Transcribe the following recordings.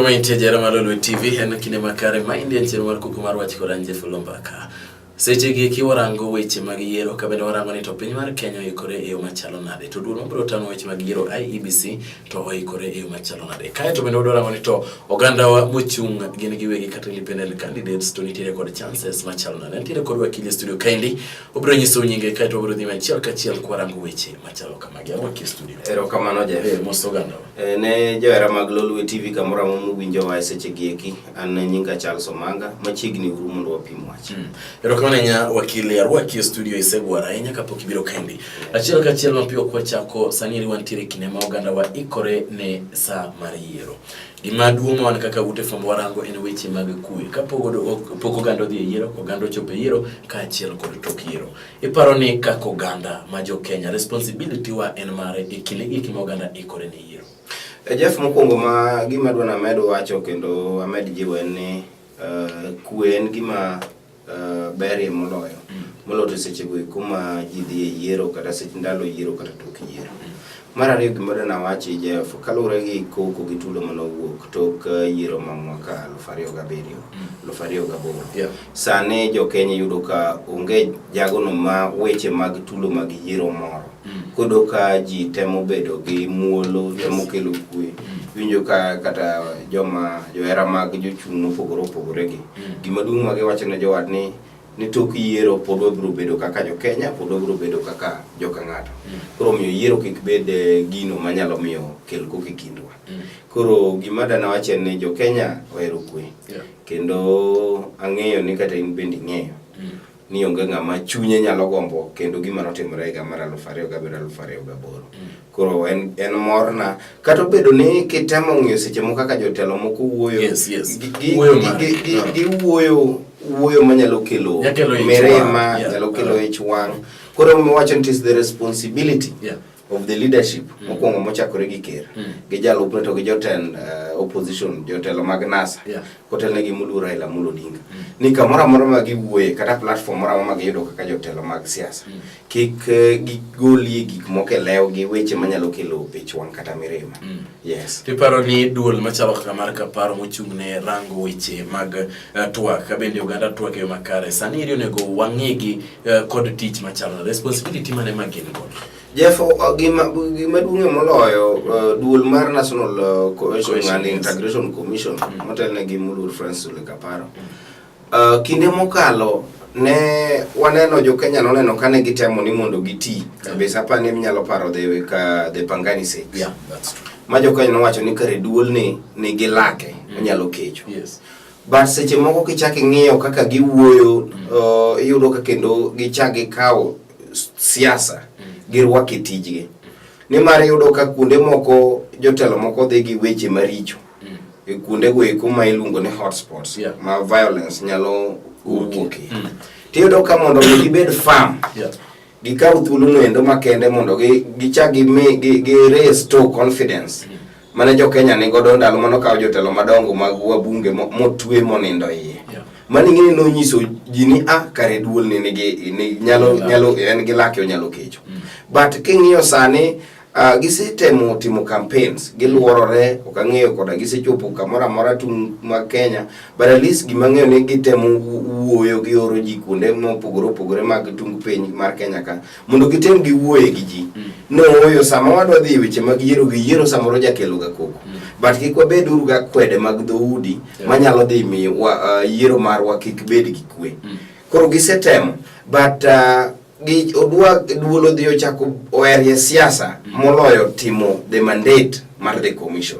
ma intie jera mar Lolwe TV en kinde makare ma indie en chenro mar kuku mar wach kod an Jeff Lombaka. Seche gi eki warango weche mag yiero ka bende warango ni to piny mar Kenya oikore e yo machalo nade to duol mabiro tang'o weche mag yiero IEBC to oikore e yo machalo nade. Kae to bende wadwa rango ni to ogandawa mochung' gin giwegi kata independent candidates to nitiere kod chances machalo nade. Nitiere kod wakili e studio kaendi obiro nyisou nyinge kae to wabiro dhi achiel kachiel kwarango weche machalo kamagi. Arwaki e studio. Erokamano Jeff. Eh, mos ogandawa. Ne johera mag Lolwe TV kamoro amora muwinjowa e seche gi eki, an nyinga Charles Omanga, machiegni uru mondo wapim wach. Erokamano ahinya wakili, arwaki e studio isegwaro ahinya kapok ibiro kendi. Achiel kachiel mapiyo kwachako, sani eri wantiere e kinde ma oganda wa ikore ne saa mar yiero. Gima duong' ma wan kaka ute fwambo warango en weche mag kwe. Kapok pok oganda odhi e yiero, oganda ochopo e yiero kaachiel kod tok yiero. Iparo ni kaka oganda ma jo Kenya, responsibility wa en mare e kinde gi ma oganda ikore ne yiero. Jeff, mokwongo ma gima adwa named wacho kendo amed jiwo en ni kwe en gima berie moloyo moloyo to sechego eko ma ji dhi e yiero kata seche ndalo yiero kata tok yiero. Mar ariyo gima adwa nawachi Jeff, kaluwore gi koko gi tulo manowuok tok yiero ma mwaka 2007, 2008. Sani jo Kenya yudo ka onge jagono ma weche mag tulo mag yiero moro. Kodo ka ji temo bedo gi muolo, temo kelo kwe. Winjo ka kata joma johera mag jochung' mopogore opogore gi. Gima duong' ma giwacho ne jowad ni tok yiero pod wabiro bedo kaka jo Kenya, pod wabiro bedo kaka joka ng'ato. Koro omiyo yiero kik bed gino manyalo miyo kel koko e kindwa. Koro gima dana wach en ni jo Kenya ohero kwe. Kendo ang'eyo ni kata in bende ing'eyo ni onge ng'ama chunye nyalo gombo kendo gima notimore higa mar 2007 2008. Koro en morna kata obedo ni kitemo ng'iyo seche moko kaka jotelo moko wuoyo Wuoyo mar- giwuoyo wuoyo manyalo kelo Nyalo kelo ich mirima, wang', nyalo kelo ich wang'. Koro wacho ni it is the responsibility of the leadership mokwongo mochakore gi ker gi jalupne to gi jotend opposition, jotelo mag NASA kotelnegi moluor Raila Amolo Odinga, ni kamoro amora ma giwuoye kata platform moro amora ma giyudo kaka jotelo mag siasa, kik gigolie gik moko e lewgi, weche manyalo kelo ich wang' kata mirima. Yes. Tiparo ni duol machalo kaka mar Kaparo mochung' ne rango weche mag twak ka bende oganda twak e yo makare, sani eri onego wang'igi kod tich machalo responsibility mane ma gin godo? Jeff, gima duong'ie moloyo, duol mar National Cohesion Cohesion, and Integration Commission motelnegi moluor Francis Ole Kaparo. Kinde mokalo ne waneno jo Kenya noneno kane gitemo ni mondo giti kabisa, apani minyalo paro the Pangani Six. Yeah, that's true. Ma jo Kenya nowacho ni kare duol ni nigi lake onyalo kecho. But seche moko kichak ing'iyo kaka giwuoyo, iyudo ka kendo gichak gikawo siasa girwako e tijgi. Nimar iyudo ka kuonde moko jotelo moko dhi gi weche maricho e kuondego eko ma iluongo ni hotspots ma violence nyalo wuokie. Tiyudo ka mondo mi gibed firm, gikaw thuolo no endo makende mondo gichak gi restore confidence mane jo Kenya ni godo ndalo mane okaw jotelo madongo mag wabunge motwe monindo iye. Mano ing'e ni nonyiso ji ni a kare duol ni nigi ni nyalo nyalo en gi lake onyalo kecho. But king'iyo sani gisetemo timo campaigns, giluorore, ok ang'eyo koda gisechopo kamoro amora tung' mag Kenya, but at least gima ang'eyo ni gitemo wuoyo, gioro ji kuonde mopogore opogore mag tung piny mar Kenya ka mondo gitem giwuoye gi ji. No oyo sama wadwa dhi e weche mag yiero gi yiero samoro jakelo ga koko. But kik wabed uru ga kwede mag dhoudi manyalo dhi miyo yiero marwa kik bed gi kwe. Koro gisetemo, but gi odwa duol odhi ochako oherie siasa moloyo timo the mandate mar the commission.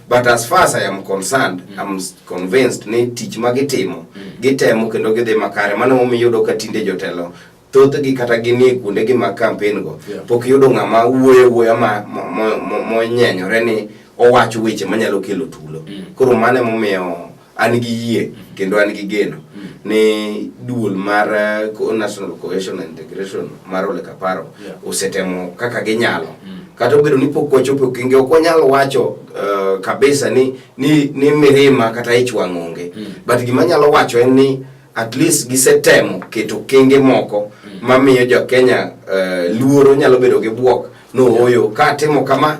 But as far as I am concerned, I'm convinced ni tich ma gitimo, gitemo kendo gidhi makare. Mano emomiyo iyudo ka tinde jotelo thothgi kata ginie kuondegi mag campaign go, pok iyudo ng'ama wuoyo wuoya monyenyore ni owacho weche manyalo kelo tulo. Koro mano emomiyo an gi yie kendo an gi geno ni duol mar National Cohesion and Integration mar Ole Kaparo osetemo kaka ginyalo. Kata obedo ni pok wachopo okenge, ok wanyal wacho kabisa ni mirima kata ich wang' onge. But gima anyalo wacho en ni at least gisetemo keto okenge moko mamiyo jo Kenya luoro nyalo bedo gi bwok no oyo ka atimo kama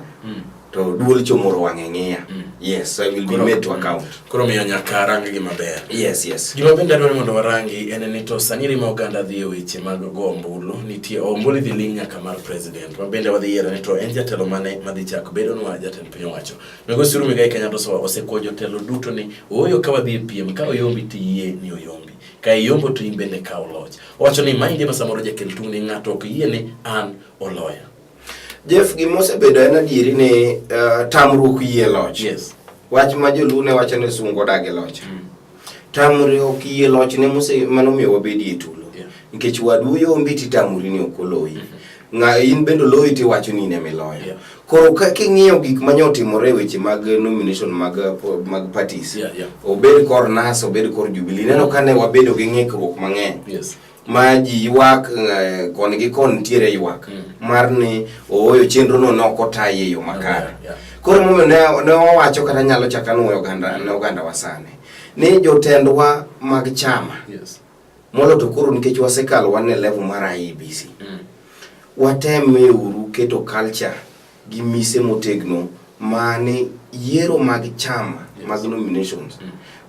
to duol chomoro wang'e ng'iya. Yes, I will be made to account. Koro miyo nyaka rang gi maber. Yes. Gima bende adwaro ni mondo warangi en ni to sani rima oganda dhi e weche mag go ombulu, nitie ombulu idhi ling nyaka mar president, ma bende wadhi yiero ni to en jatelo mane madhi chako bedonwa jatend piny owacho. Migosi Uhuru Muigai Kenyatta osekwayo jotelo duto ni ooyo ka wadhi e piem, ka oyombi to iyie ni oyombi, ka iyombo to in bende kaw loch. Owacho ni maendi ema samoro jakel tungni ng'ato ok yie ni an oloya. Jeff, gima osebedo en adieri ni tamruok yie loch. Yes. Wach ma joluo ne wacho ni sungu odagi loch. Tamruok yie loch ne mose manomiyo wabedie e tulo. Yeah. Nikech wadu oyombi titamori ni ok oloyi. Ng'a in bende oloyi tiwacho ni in ema iloyo. Yeah. Koro ka king'iyo gik manye otimore e weche mag nomination mag parties. Yeah. Obed kor NASA, obed kor Jubilee. Ineno ka ne wabedo gi ng'ikruok mang'eny. Yes. Ma ji ywak koni gi koni nitiere ywak mar ni ooyo chenro no ne ok otaye e yo makare. Yeah. Koro emomiyo ne wawacho kata nyalo chaka nuoyo oganda ne oganda wa sani ni jotendwa mag chama Yes. molo to koro nikech wasekalo wan e level mar IEBC. Watemie uru keto culture gi mise motegno mani yiero mag chama mag nominations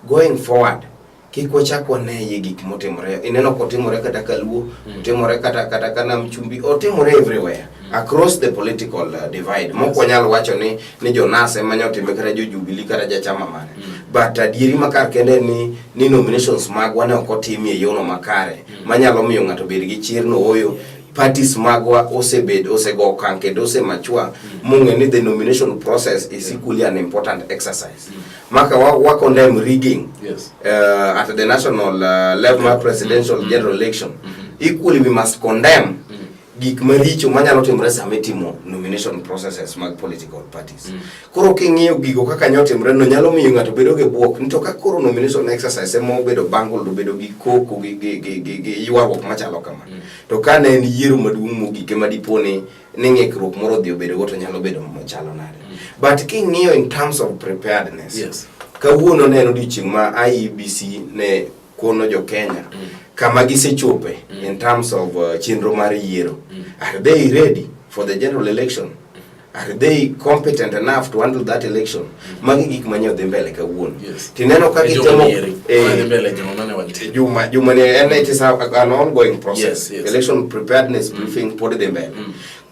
going forward kik wachak waneye gik motimore. Ineno kotimore kata Kaluo, otimore kata ka Nam Chumbi, otimore everywhere across the political divide. Mok wanyal wacho ni jo NASA ema nyo otime kata jo Jubilee kata jachama mane. But adieri makar kende en ni nominations magwa ne ok otimie e yono makare manyalo miyo ng'ato bed gi chir no ooyo parties magwa osego okang' kendo osemachua mong'e ni the nomination process is equally an important exercise. Maka wa condemn rigging Yes. At the national level mar presidential general election. Equally we must condemn gik maricho manyalo timore sama itimo nomination processes mag political parties. Koro king'iyo gigo kaka nyo timore no nyalo miyo ng'ato bedo gi bwok ni to ka koro nomination exercise ema obedo bungled, obedo gi koko gi ywaruok machalo kama. To ka ne en yiero maduong' mogik ema dipo ni ng'ikruok moro odhi obedo go to nyalo bedo machalo nade. But king'iyo in terms of preparedness, Yes. kawuono ne en odiochieng' ma IEBC ne kono jo Kenya kama gisechope in terms of chenro mar yiero. Are they ready for the general election? Are they competent enough to handle that election? Magi gik manye odhi mbele kawuono. Yes. Tineno ka E juma gitemo ni eri. Madhi mbele juma mane wantie. Juma ni en it is an ongoing process. Yes. Election preparedness briefing pod dhi mbele.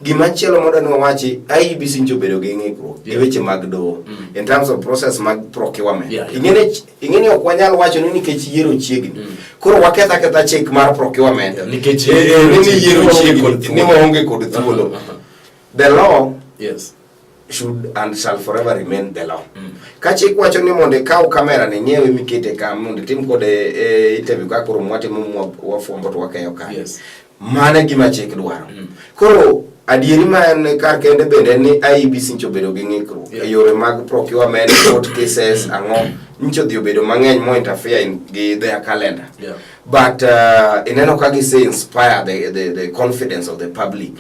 Gimachielo mondo ne wawachi, IEBC ncho obedo gi ng'ikruok gi weche mag doho in terms of process mag procurement. Yeah. Ing'eni ok wanyal wacho ni nikech yiero chiegni. Koro waketho aketha chik mar procurement. Yeah, nikech Ni yiero waonge chiegni, kod ni thuolo. waonge kod thuolo. The law Yes. should and shall forever remain the law. Ka chik wacho ni mondo ikaw kamera ni nyiewe mikete ka mondo itim kode interview ka koro mwatimo wafwambo to wakeyo ka. Yes. Mano e gima chik dwaro. Koro adieri ma en kar kende bende en ni IEBC ncho obedo gi ng'ikruok e yore mag procurement, court cases, ang'o ncho dhi obedo mang'eny mo interfere in gi their calendar. Yeah. But ineno ka gise inspire the confidence of the public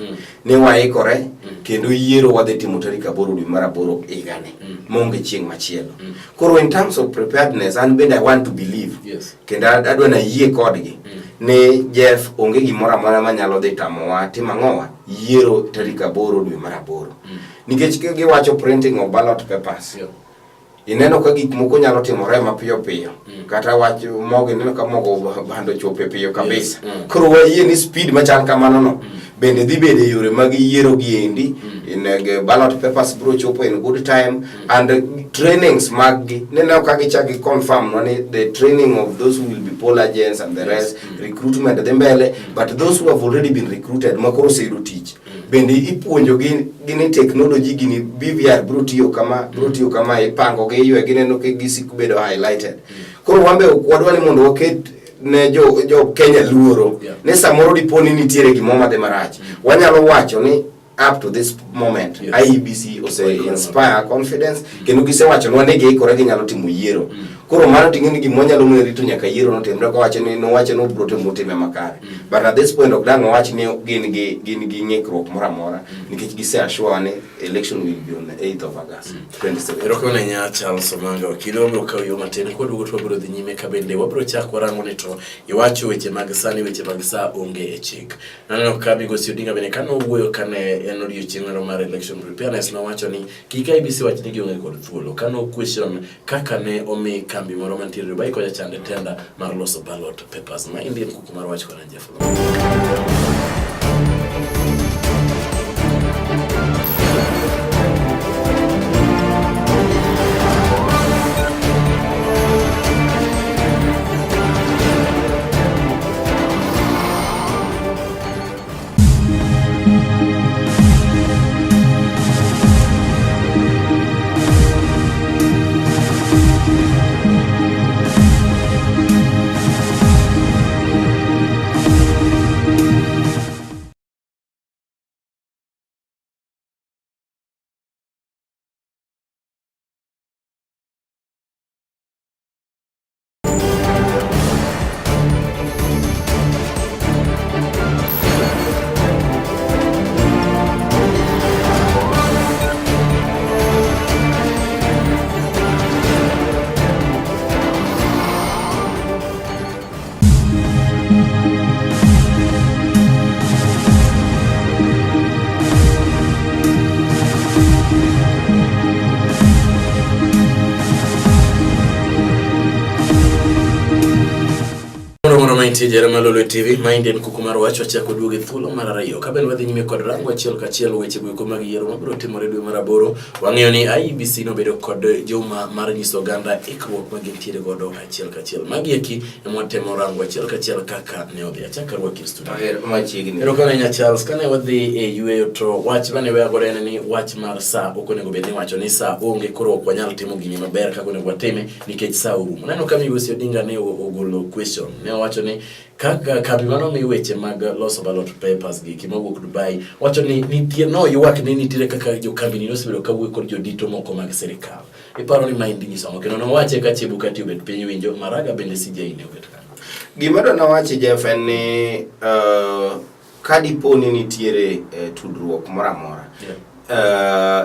ni waikore kendo yiero wadhi timo tarik 8 dwe mar 8 higani maonge chieng' machielo. Koro in terms of preparedness, an bende I want to believe Yes. kendo adwa nayie kodgi ni Jeff onge gimoro amora manyalo dhi tamowa timo ang'owa yiero tarik 8 dwe mar 8 nikech giwacho printing of ballot papers. Yeah. Ineno ka gik moko nyalo timore mapiyo piyo. Kata wach mogo ineno ka mogo bando chope piyo kabisa. Yes. Koro wayie ni speed machal kamano no bende dhi bedo e yore mag yiero gi endi. In ballot papers biro chopo in good time and trainings mag gi neno ka gichak gi confirm no ni the training of those who will be poll agents and the rest recruitment dhi mbele but those who have already been recruited ma koro oseyudo tich bende ipuonjo gi ni technology gini BVR biro tiyo kama biro tiyo kama ipango gi iywe gineno ka gisiko bedo highlighted. Koro wan be ok wadwa ni mondo waket ne jo Kenya luoro Yeah. ni samoro dipo ni nitiere gimoro madhi marach. Wanyalo wacho ni up to this moment Yes. IEBC ose inspire confidence kendo gisewachonwa ni giikore ginyalo timo yiero. Koro mano ting'e ni gima wanyalo mana rito nyaka yiero notimre kowacho ni nowacho ni obiro timo otime makare. But at this point ok dang' wawach ni gin gi ng'ikruok moro amora nikech gise assure ni election will be on the 8th of August 2017. Erokamano ahinya Charles Omanga wakili wabiro kawo yo matin kwaduogo to wabiro dhi nyime ka bende wabiro chako warango ni to iwacho weche mag sani weche mag saa onge e chik. Naneno ka Migosi Odinga bende kane owuoyo kane en odiochieng' mano mar election preparedness nowacho ni kik IEBC wach ni gionge kod thuolo kane o question kaka ne omi kambi moro mantiere Dubai kocha chande tender mar loso ballot papers. Maendi en kuku mar wach kod an Jeff Oloo. Moro moro mantie jara mar Lolwe TV, maendi en kuku mar wach wachako duogo e thuolo mar ariyo. Ka bende wadhi nyime kod rango achiel kachiel weche goeko mag yiero mabiro timore dwe mar aboro. Wang'eyo ni IEBC nobedo kod juma mar nyiso oganda ikruok ma gintiere godo achiel kachiel. Magi eki ema watemo rango achiel kachiel kaka ne odhi. Achak arwaki e studio. Machiegni. Erokamano ahinya Charles, kane wadhi e yueyo to wach mane weya godo en ni wach mar saa ok onego bed ni iwacho ni saa onge koro ok wanyal timo gini maber kaka onego watime nikech saa orumo. Naneno ka Migosi Odinga ne ogolo question, ne owacho ni kaka kambi mane omi weche mag loso ballot papers gi mawuok Dubai, wacho ni nitie noywak ni nitiere kaka jokambini nosebedo ka wuoyo kod jodito moko mag sirikal. Iparo ni maendi nyiso ang'o? Kendo nowache ka Chebukati obet piny winjo, Maraga bende CJ ne obet kanyo. Gima dwa nawachi Jeff en ni ka dipo ni nitiere tudruok moro amora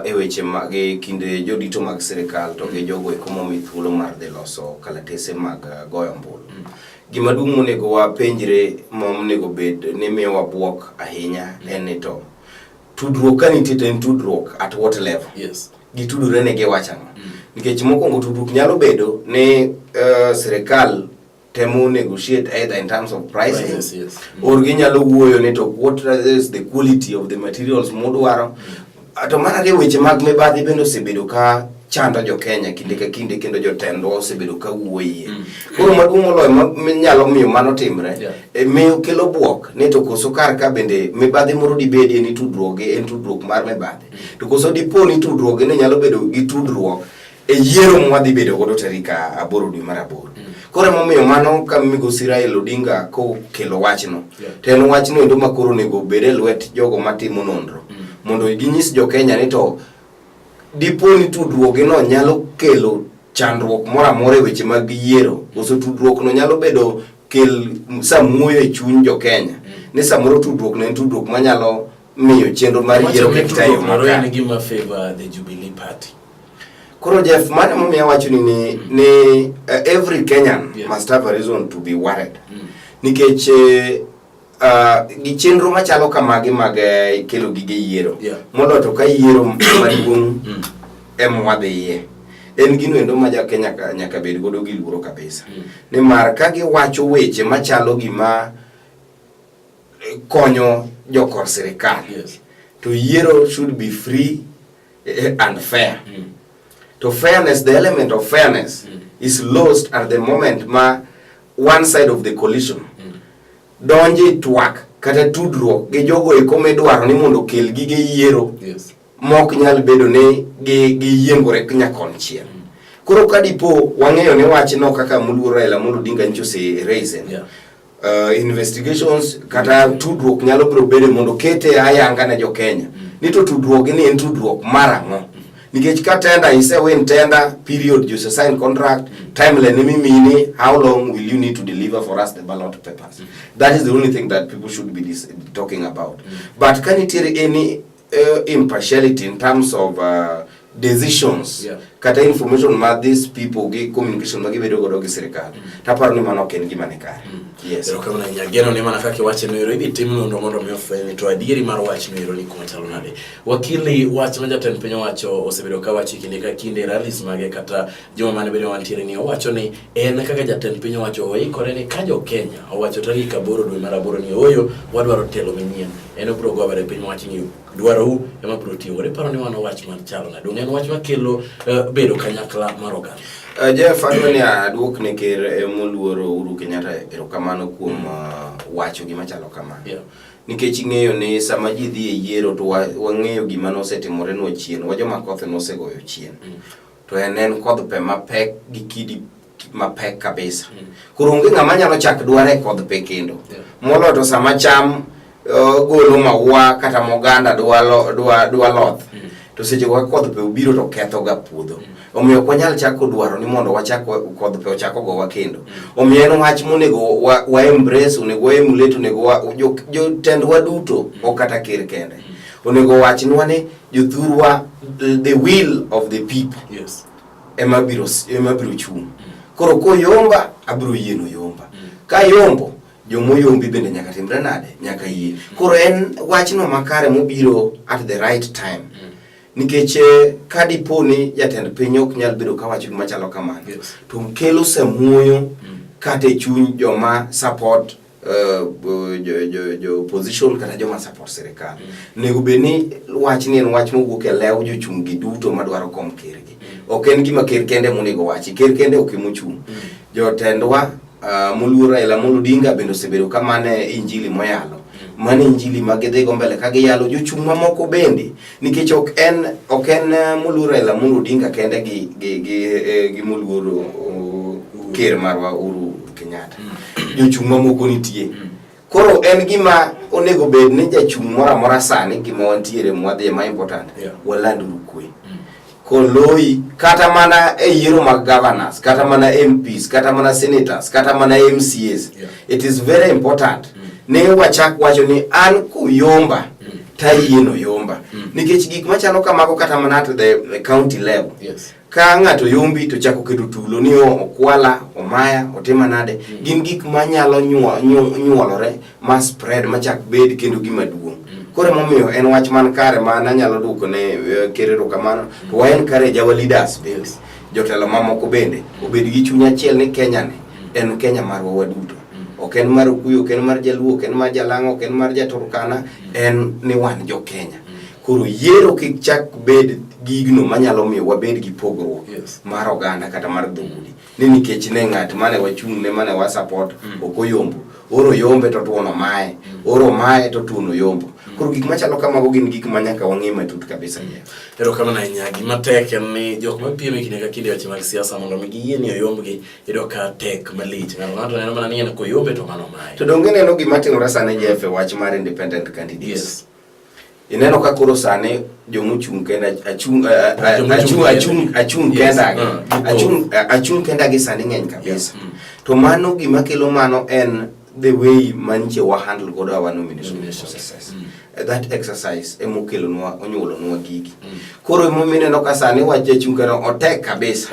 e weche mag e kind jodito mag sirikal to gi jogo eko momi thuolo mar dhi loso kalatese mag goyo ombulu. Gima duong' monego wapenjre monego bed ni miyowa buok ahinya en ni to tudruok ka nitie to en tudruok at what level? Yes. Gitudore ne giwacho ang'o? Nikech mokwongo tudruok nyalo bedo ni sirikal temo negotiate either in terms of pricing, Prices, yes. Or ginyalo wuoyo ni to what is the quality of the materials modwaro. To mar ariyo weche mag mibadhi bende osebedo ka chando jo Kenya kinde ka kinde kendo jotendwa osebedo ka wuoyie. Koro maduong' moloyo ma nyalo miyo mano timre miyo kelo buok ni to koso kar ka bende mibadhi moro dibedie ni tudruok gi en tudruok mar mibadhi. To koso dipo ni tudruok gi ne nyalo bedo gi tudruok e yiero mwadhi bedo godo tarik 8 dwe mar 8. Koro emomiyo mano ka Migosi Raila Odinga kokelo wachno, to en wachno endo ma koro onego obed e lwet jogo matimo nonro mondo ginyis jo Kenya ni to dipo ni tudruogeno nyalo kelo chandruok moro amora e weche mag yiero, koso tudruok no nyalo bedo kel samuoyo e chuny jo Kenya ni samoro tudruok no en tudruok manyalo miyo chenro mar yiero kik ta e yo Moro en makare. gima favor the Jubilee Party. Koro Jeff, mano emomiyo awacho ni every Kenyan must have a reason to be worried. Nikech gi chenro machalo kamagi mag kelo gige yiero. Moloyo to ka yiero maduong' ema wadhiye. En gino endo ma ja Kenya nyaka bed godo gi luoro kabisa. Nimar ka giwacho weche machalo gima konyo jokor sirikal. To yiero should be free and fair. To fairness, the element of fairness is lost at the moment ma one side of the coalition donjo e twak kata tudruok gi jogo eko midwaro ni mondo okel gige yiero mok nyal bedo ni giyiengore nyakonchiel. Koro ka dipo wang'eyo ni wachno kaka moluor Raila Amolo Odinga nyocha ose raise investigations kata tudruok nyalo biro bedo mondo kete ayanga ne jo Kenya ni to tudruok ni en tudruok mar ang'o. Nikech ka tender ise win tender period, you sign contract, timeline mimini, how long will you need to deliver for us the ballot papers? That is the only thing that people should be talking about. But ka nitiere any impartiality in terms of decisions kata information ma these people gi communication ma gibedo godo gi sirikal taparo ni mano ok en gima ni kare. Yes. Erokamano ahinya. Geno ni mana kaka iwache no ero idhi tim nonro mondo mi ofweny to adieri mar wach no ero ni kuma chalo nade. Wakili, wach ma jatend piny owacho osebedo ka wacho e kinde ka kinde rallies mage kata joma mane bende wantiere ni owacho ni en kaka jatend piny owacho oikore ni ka jo Kenya owacho tarik 8 dwe mar 8 ni ooyo wadwaro telo manyien, en obiro go bade piny mowacho ni dwarou ema biro tiyo godo. Iparo ni mano wach mar chalo nade? Donge en wach makelo bedo kanyakla mar oganda? Jeff, adwa ni aduok ne ker moluoro Uhuru Kenyatta erokamano kuom wacho gima chalo kamano. Nikech ing'eyo ni sama ji dhi e yiero to wang'eyo gima nosetimorenwa chien, wa joma koth nosegoyo chien. To en en kodh pe mapek gi kidi mapek kabisa. Koro onge ng'ama nyalo chak dware kodh pe kendo. Moloyo to sama cham golo maua kata moganda dwa loth. To seche go kodh pe obiro to ketho ga puodho. Omiyo ok wanyal chako dwaro ni mondo wachak kodh pe ochak ogowa kendo. Omiyo en wach monego wa embrace, onego wa emulate, onego jotendwa duto, ok kata ker kende. Onego wachnwa ni jothurwa, the will of the people ema biro chung'. Koro koyomba, abiro yie noyomba. Ka yombo, jomoyombi bende nyaka timre nade? Nyaka yie. Koro en wachno makare mobiro at the right time. Nikech ka dipo ni jatend piny ok nyal bedo kawacho gima chalo kamano, to kelo samuoyo kata e chuny joma support jo opposition kata joma support sirikal. Onego bed ni wachni en wach mowuok e lew jochung' gi duto madwaro kom ker gi. Ok en gima ker kende monego wachi, ker kende ok emochung'. Jotendwa moluor Raila Amolo Odinga bende osebedo ka mane injili moyalo. Mane injili ma gidhigo mbele ka giyalo jochung' mamoko bende, nikech ok en moluor Raila Amolo Odinga kende gi moluor ker marwa Uhuru Kenyatta. Jochung' mamoko nitie. Koro en gima onego bed ni jachung' moro amora sani gima wantiere mwadhiye ma important, walanduru kwe. Koloyi kata mana e yiero mag governors, kata mana MPs, kata mana senators, kata mana MCAs. It is very important ne wachak wacho ni an kuyomba tayie noyomba. Nikech gik machalo kamago kata mana at the county level. Ka ng'ato yombi to chako keto tulo ni okwala, omaya, otima nade, gin gik manyalo nyuolore ma spread machak bed kendo gima duong'. Koro emomiyo en wach man kare ma nanyalo duoko ne ker erokamano, to wa encourage our leaders bende, jotelo mamoko bende obed gi chuny achiel ni Kenya ni en Kenya marwa waduto. Ok en mar Okuyu, ok en mar Jaluo, ok en mar Jalang'o, ok en mar Jaturkana, en ni wan jo Kenya. Koro yiero kik chak bed gigno manyalo miyo wabed gi pogruok mar oganda kata mar dhoudi. Ni nikech ne ng'at mane wachung' ne mane wa support ok oyombo. Oro yombe to tuono mae, oro mae to tuono yombo. Koro gik machalo kamago gin gik ma nyaka wang'e matut kabisa. Erokamano ahinya. Gima tek en ni jok mapiem e kinde ka kinde weche mag siasa mondo mi giyie ni oyombgi, iyudo ka tek malich. Ng'ato ng'ato neno mana ni en koyombe to mano mae. To donge ineno gima timore sani Jeff e wach mar independent candidates? Ineno ka koro sani jomochung' kenda achung' kenda achung' kenda gi sani ng'eny kabisa. To mano gima kelo mano en the way manche wa handle godo our nomination processes. That exercise emokelonwa onyuolonwa gigi. Koro emomiyo ineno ka sani wach jachung' kenda otek kabisa.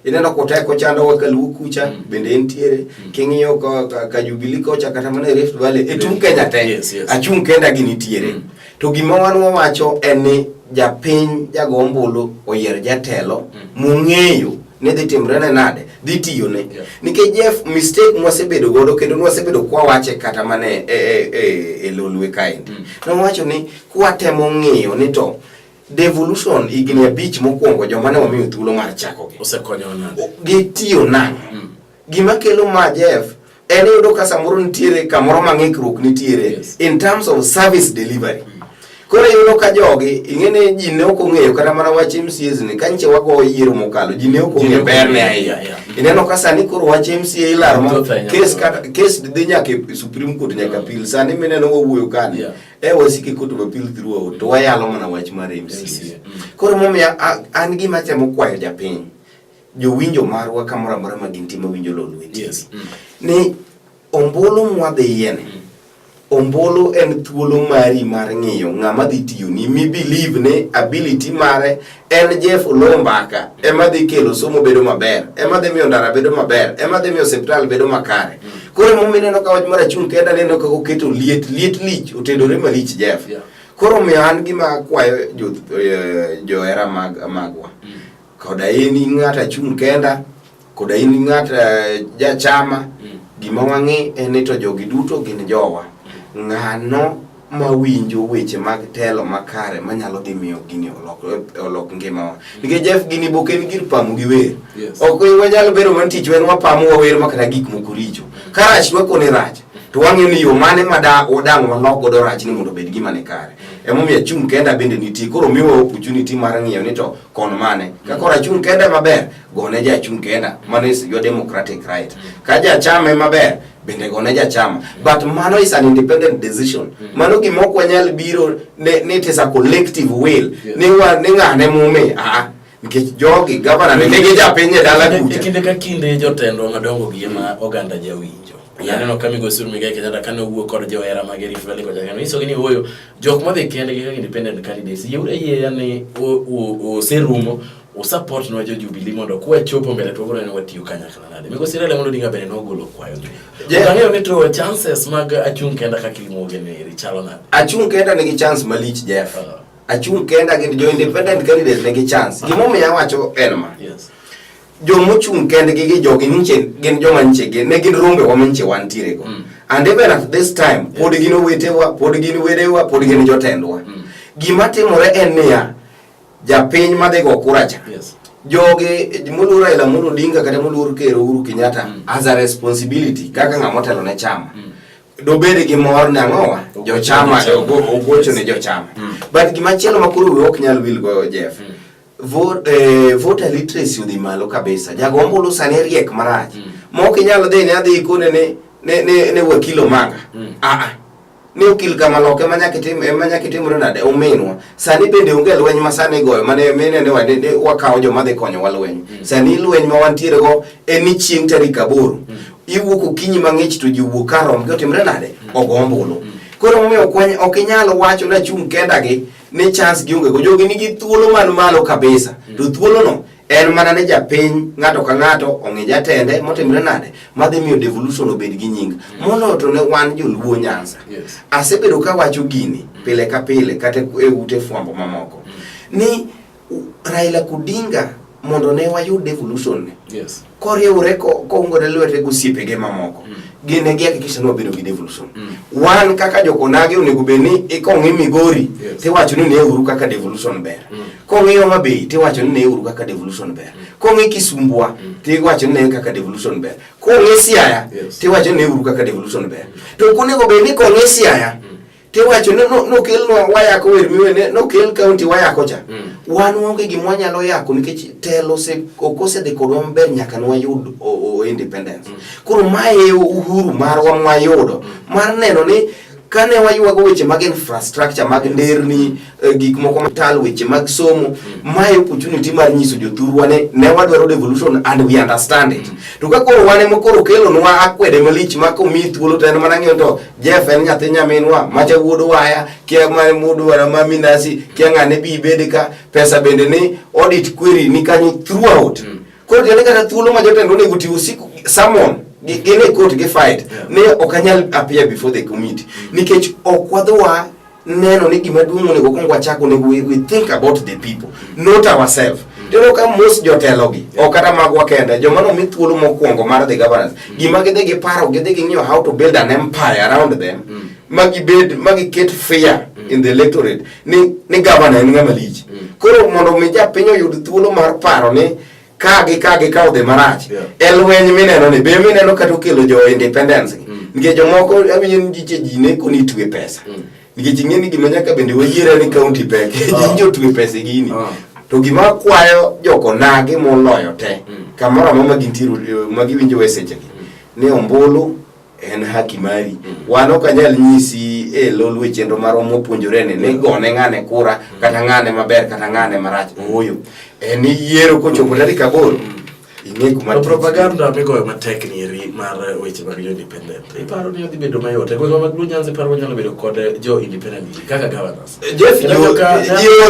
Ineno kotek ochando wa Kaluo kucha bende entiere. King'iyo ka Jubilee kocha kata mana e Rift Valley e tung Kenya te. Achung' kenda gi nitiere. To gima wan wawacho en ni japiny jago ombulu oyier jatelo mong'eyo ni dhi timre ne nade, dhi tiyone. Nikech Jeff, mistake mwasebedo godo kendo nwasebedo kwawache kata mana e Lolwe kaendi. Nwawacho ni kwatemo ng'iyo ni to devolution higni 5 mokwongo joma ne wamiyo thuolo mar chakogi osekonyo nade? Gitiyo nang'o? Gima kelo ma Jeff en iyudo ka samoro nitiere kamoro ma ng'ikruok nitiere in terms of service delivery. Koro iyudo ka jogi ing'e ni ji ne ok ong'eyo kata mana wach MCAs ni ka nyicha wago yiero mokalo ji ne ok ong'eyo berne ahinya. Ineno ka sani koro wach MCA ilaro ma case kata case dhi nyaka e Supreme Court nyaka appeal. Sani mineno wawuoyo kani e wasike Court of Appeal throughout to wayalo mana wach mar MCAs. Koro momiyo an gima atemo kwayo japiny, jowinjo marwa kamoro amora ma gintie mawinjo Lolwe TV, ni ombulu mwadhiye ni Ombulu en thuolo mari mar ng'iyo ng'ama dhi tiyoni mi believe ni ability mare en Jeff Oloo Mbaka ema dhi kelo somo bedo maber, ema dhi miyo ndara bedo maber, ema dhi miyo osiptal bedo makare. Koro emomiyo ineno ka wach mar achung' kenda neno kaka oketo liet, liet lich, otedore malich Jeff. Yeah. Koro omiyo an gima akwayo johera magwa koda in ng'at achung' kenda koda in ng'at jachama gima wang'i en ni to jogi duto gin jowa. Ng'ano mawinjo weche mag telo makare manyalo dhi miyo gini olok ngimawa. Nikech Jeff gini bok en gir pamo gi wer. Yes. Ok wanyal bedo man tich wen wapamo wawer ma kata gik moko richo. Ka rach wakone rach to wang'iyo ni yo mane ma dang' walok godo rach ni mondo obed gima ni kare. Emomiyo achung' kenda bende nitie koro miwa opportunity mar ng'iyo ni to kon mane. Ka koro achung' kenda maber, gone ja achung' kenda. Mano is your democratic right. Ka jachama maber, bende gone jachama. But mano is an independent decision. Mano gima ok wanyal biro ni it is a collective will. Yes. Ni wa ni ng'ane mume. Ah, nikech jogi governor ne nigi japiny e dala E kucha. kinde ka kinde jotendwa madongo gi ema oganda jawinjo. Yeah. Aneno ka migosi Uhuru Muigai Kenyatta kane owuo kod johera mage Rift Valley kocha kendo nyisogi ni ooyo jok madhi kendgi kaka independent candidates yieuru ayieya ni oserumo usupport nwa jo Jubilee mondo kwachopo mbele to wabiro neno watiyo kanyakla nade. Migosi Raila Amolo Odinga bende nogolo kwayo ni. Yeah. Ok ang'eyo ni to chances mag achung' kenda kaka iluonge ni eri chalo nade. Achung' kenda nigi chance malich Jeff. Achung' kenda gi jo independent candidates nigi chance. Gimomiyo awacho en ma. Yes. Jomochung' kendgi gi jogi nyiche gin joma nyiche gin ne gin rombe wa manyiche wantiere go. And even at this time pod gin owetewa, pod gin wedewa, pod gin jotendwa. Gima timore en niya, japiny madhi go kura cha. Yes. Jogi moluor Raila Amolo Odinga kata moluor Ker Uhuru Kenyatta as a responsibility kaka ng'ama otelo ne chama. Dobed gi mor ni ang'owa jochama ogocho ne jochama. But gimachielo ma koro wiwa ok nyal wil go Jeff. Voter literacy odhi malo kabisa. Jago ombulu sani riek marach. Ma ok inyal dhi ni adhi kone ni wakil Omanga. Ah ah. Ni okil kama loke ma nyaka itim ema nyaka itimre nade ominwa. Sani bende onge lweny ma sani igoyo mane minene wa ni wakawo joma dhi konyowa lweny. Sani lweny ma wantiere go en ni chieng' tarik 8. Iwuok okinyi mang'ich to ji wuok kar romgi otimre nade? Ogo ombulu. Koro momiyo ok inyal wacho ni achung' kenda gi ni chance gionge go. Jogi nigi thuolo man malo kabisa. To thuolono en mana ni japiny ng'ato ka ng'ato ong'i jatende motimre nade madhi miyo devolution obed gi nying. Moloyo to ne wan joluo Nyanza. Yes. Asebedo kawacho gini pile ka pile kata e ute fwambo mamoko. Ni Raila Odinga mondo ne wayud devolution ni. Yes. Koriwore koungore lwete gi osiepege mamoko. Gin ne gihakikisha ni wabedo gi devolution. Wan kaka jokonage onego bed ni kong'i Migori Yes. tiwacho ni neuru kaka devolution ber. Kong'i Homa Bay tiwacho ni neuru kaka devolution ber. Kong'i Kisumbwa tiwacho ni ne kaka devolution ber. Kong'i Siaya Yes. tiwacho ni neuru kaka devolution ber. To ok onego bed ni kong'i Siaya tiwacho ni nokelnwa wayako wer miwene nokel county wayako cha. Wan waonge gima wanyalo yako nikech telo ok osedhi kodwa maber nyaka ne wayud independence. Koro mae e uhuru marwa mwayudo mar neno ni kane waywago weche mag infrastructure mag nderni, gik moko matal, weche mag somo, mae opportunity mar nyiso jothurwa ni ne wadwaro devolution and we understand it. To ka koro wan ema koro kelonwa akwede malich ma komiyi thuolo to en mana ng'iyo to Jeff en nyathi nyaminwa, macha wuod waya, kia ma wuod waya ma minasi, kia ng'ane bi ibed ka, pesa bende ni audit query ni kanyo throughout. Koro tiende kata thuolo ma jotend onego otiw usiku summon gin e court gi fight ni ok anyal appear before the committee nikech ok wadwa neno ni gima duong' onego kwong wachak onego we think about the people not ourselves. Tero ka most jotelo gi ok kata magwa kende joma nomi thuolo mokwongo mar the governance gima gidhi giparo gidhi ging'iyo how to build an empire around them ma gibed ma giket fear in the electorate ni governor en ng'ama lich. Koro mondo mi japiny oyud thuolo mar paro ni ka gi ka gi ka odhi marach e lweny mineno ni be mineno kata okelo jo independence gi. Nikech jomoko awinjo ni jiche ji neko ni twe pesa. Nikech ing'e ni gima nyaka bende wayiere ni county pek. Ji jotwe pesa e gini. To gima akwayo jokonagi moloyo te kamoro amora ma gintiere ma giwinjo e sechegi ni ombulu en haki mari. Wan ok anyal nyisi e lolwe chenro marwa mwapuonjore ni gone ng'ane kura kata ng'ane maber kata ng'ane marach. Ooyo. En ni yiero kochopo tarik 8. Ing'e kuma To propaganda migoyo matek ni eri mar weche mag jo independent. Iparo ni odhi bedo mayot. E gwenge mag Luo Nyanza iparo wanyalo bedo kod jo independent gi kaka governors. Jeff, ji ol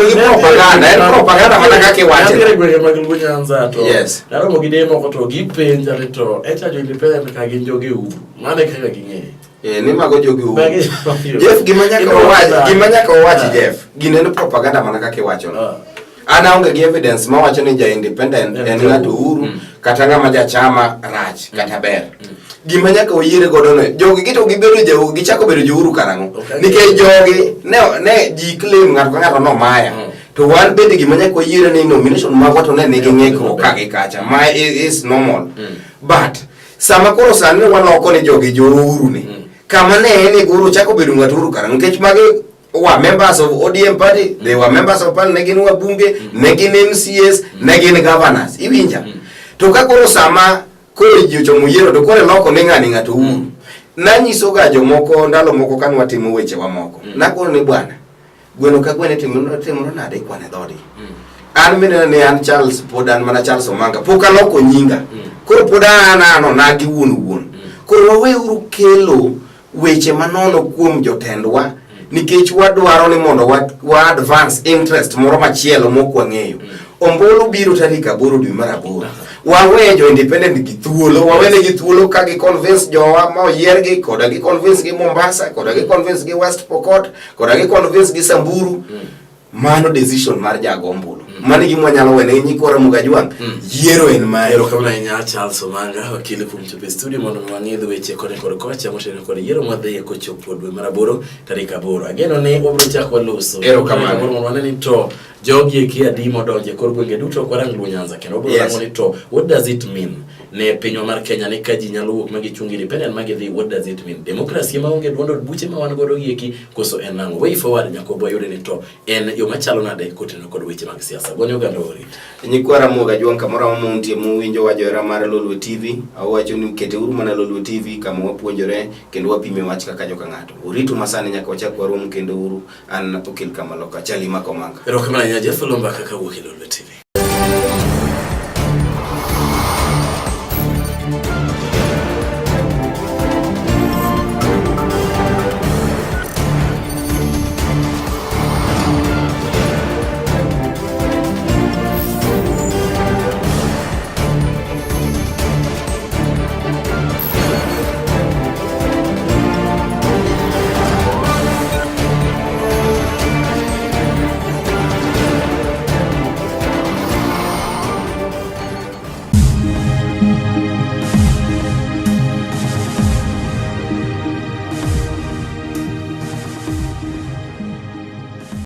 gi propaganda, en propaganda mana kaka iwache. Natiere gwenge mag Luo Nyanza to Yes. naromo gi deye moko to gipenja ni to echa jo independent ka gin joge Uhuru. Mano e kaka ging'eye. Eh, ni mago jogi Uhuru. Magi- Jeff, gima nyaka wawach, gima nyaka wawach Ah. Jeff, gino en propaganda mana kaka iwacho no. Ah. An aonge gi evidence mawacho ni ja independent En en ja ng'ato Uhuru. Uhuru kata ng'ama jachama rach kata ber. Gima nyaka oyiere godo no, jogi gito gibedo ja gichako bedo jo Uhuru karang'o? Ok. Nikech jogi ne ne ji claim ng'ato ka ng'ato nomaya. To wan bende gima nyaka wayiere ni nomination magwa to ne nigi ng'ikruok ka gi kacha. Ma is normal. But sama koro sani waloko ni jogi jo Uhuru ni. Kama ne en e Uhuru chako bedo ng'at Uhuru karang'o? Nikech magi were members of ODM party, they were members of parliament, ne gin wabunge, ne gin MCAs, ne gin governors. Iwinja? To ka koro sama koro ji ochomo yiero to koro iloko ni ng'ani ng'ato Uhuru. Nanyiso ga jomoko ndalo moko kane watimo wechewa moko. Nakono ni bwana, gweno ka gweno timore timore nade ikwane dhoodgi. An mineno ni an Charles pod an mana Charles Omanga, pok aloko nyinga. Koro pod an an onagi wuon wuon. Koro waweuru kelo weche manono kuom jotendwa nikech wadwaro ni mondo wa, wa advance interest moro machielo mok wang'eyo. Ombulu biro tarik 8 dwe mar 8. Wawe jo independent gi thuolo, wawenegi thuolo ka gi convince jowa ma oyiergi, koda gi convince gi Mombasa, koda gi convince gi West Pokot, koda gi convince gi Samburu. Mano decision mar jago ombulu. Mano e gima wanyalo wene nyikwa Ramogi Ajwang'. Yiero en mari. Erokamano ahinya Charles Omanga, wakili kuom chopo e studio mondo mi wang'idh weche koni kod kocha motenore kod yiero mwadhiye kochopo dwe mar 8 tarik 8. Ageno ni wabiro chako waloso. Erokamano. Mondo wane ni to jogi eki adi modonjo e kor gwenge duto ok warang Luo Nyanza kendo wabiro Yes. rango ni to what does it mean ne pinywa mar Kenya ni ka ji nyalo wuok ma gichung independent ma gidhi, what does it mean? Demokrasi maonge duond od buche ma wan godo gi eki koso en nang'o? Way forward nyaka wayude ni to en yo machalo nade kotenore kod weche mag siasa. Gone oganda orit. Nyikwa Ramogi Ajwang' kamoro amora muntie muwinjo wa johera mar Lolwe TV, awacho ni keteuru mana Lolwe TV kama wapuonjore kendo wapime wach kaka joka ng'ato. Oritu masani nyaka wachak warom kendo uru an Okil Kamaloka, Charlie Makomanga. Erokamano ahinya Jeff Oloo Mbaka kawuok e Lolwe TV.